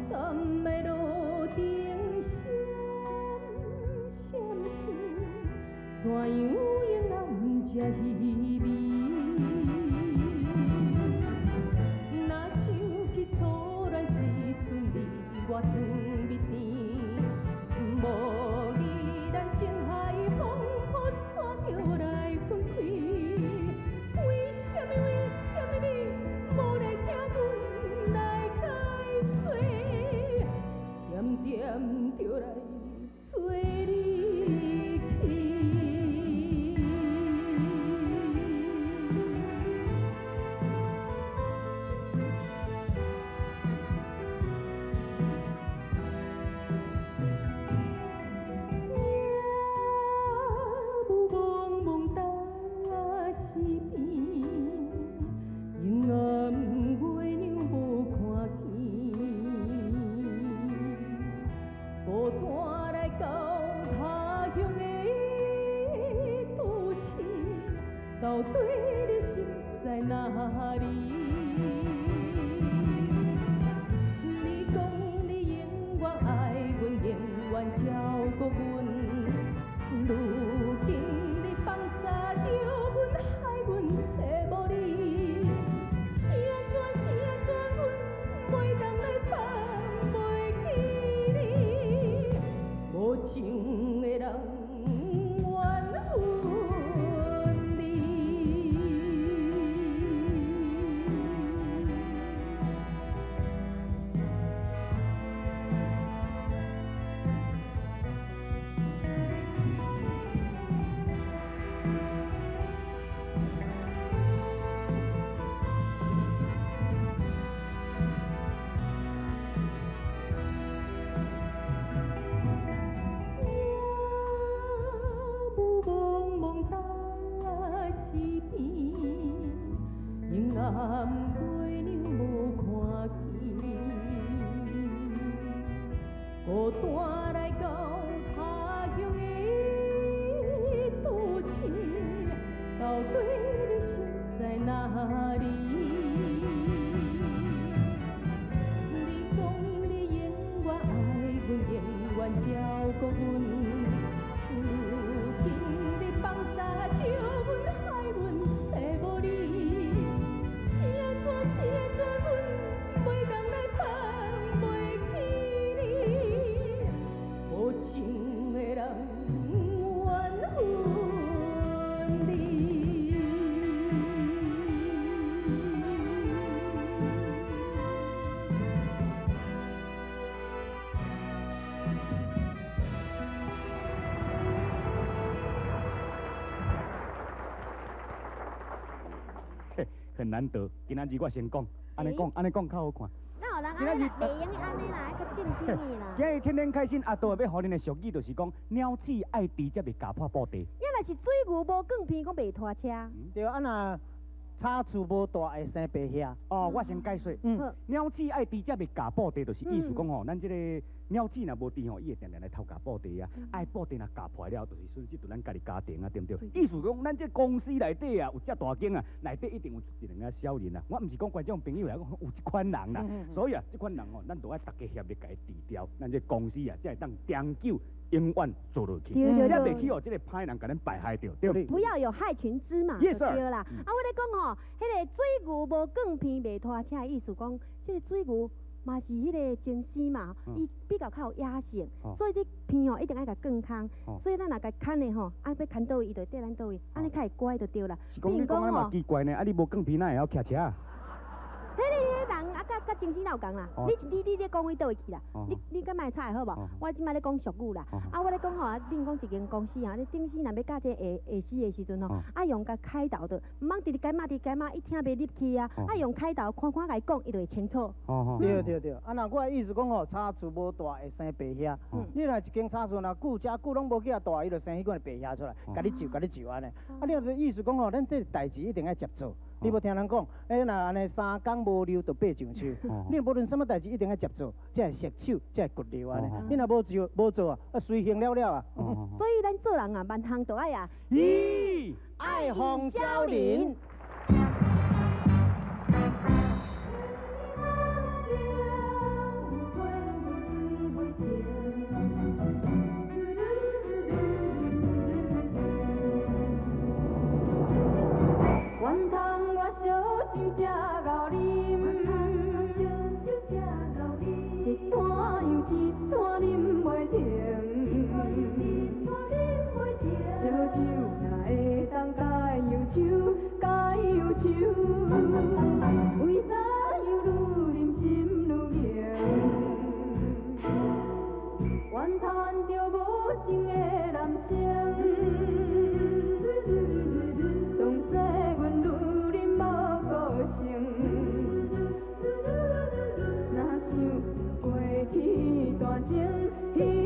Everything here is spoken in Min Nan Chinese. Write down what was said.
闪的路灯闪闪烁，怎样用咱这稀微？若想起初恋时阵，你我甜蜜甜，无疑咱情海风波煞著来分开。为什么？为什么你无来听阮来解说？点点就来做你去。夜雾蒙蒙大是边，阴暗月娘无看见，孤单来到他乡的都市，到底你心在哪里？你讲你永远爱阮，永远照顾阮。如今你放捒著阮，害阮找無你，是按怎是按怎，阮袂當來放袂記你。無情的人緣分你。夜雾蒙蒙大是边，阴暗月娘无看见，孤單來到他鄉的都市，到底你心在哪裡？你講你永遠愛阮，永遠照顧阮。如今你放捒著阮，害阮找無你，是按怎是按怎，阮袂當來放袂記你。無情的人緣分你。嘿，很難得，今仔日我先講，按呢講，按呢講較好看。哪有人按呢啦？袂用得按呢啦，愛較正經的啦。今日天天開心，阿杜欲予恁的俗語就是講，鳥鼠愛直接會咬破布袋。也若是水牛無捲鼻，講袂拖車。對，啊若炒厝無大會生白蟻。哦，我先解說。鳥鼠愛直接會咬布袋，就是意思講吼，咱這個鳥鼠若無豬吼，伊會定定來偷咬布袋啊。愛布袋若咬破了，就是損失著咱家己家庭啊，對毋對？意思講，咱這公司內底啊，有遮大間啊，內底一定有一兩個小人啊。我毋是講觀眾朋友來講，有這款人啦。所以啊，這款人吼，咱著愛逐家協力共伊治掉，咱這公司啊，才會當長久永遠做落去。才袂去予這個歹人共咱敗害著，對。不要有害群之馬， Yes, 就 sir 對啦。啊，我咧講吼，彼個水牛無捲鼻袂拖車的意思講，這個水牛嘛是彼個精師嘛，伊比較較有野性，所以這鼻吼一定愛共捲空。所以咱若共牽的吼，啊欲牽佗位，伊就會綴咱佗位，按呢較會乖就對啦。是講你講按呢嘛奇怪呢，啊你無捲鼻哪會曉騎車？彼個人啊，佮精神哪有仝啦？你咧講位佗位去啦？你敢莫吵好無？我這擺咧講俗語啦。啊，我咧講吼，比如講一間公司啊，你頂司若欲教這個下下司的時陣吼，啊用共開導的，毋通直直共罵，直直共罵，伊聽袂入去啊。啊用開導，寬寬共伊講，伊就會清楚。對對對，啊若我的意思講吼，柴厝無大會生白蟻。你若一間柴厝若久遮久攏無去予大，伊就生彼款的白蟻出來，共你蛀，共你蛀按呢。啊，你若意思講吼，咱這個代誌一定愛接做。你無聽人講，欸，若按呢三工無溜就爬上樹。你無論啥物代誌，一定愛接做，才會熟手，才會骨溜按呢。你若無做，無做啊，啊隨行了了啊。所以咱做人啊，萬項都愛啊。咦，愛馮小玲。情。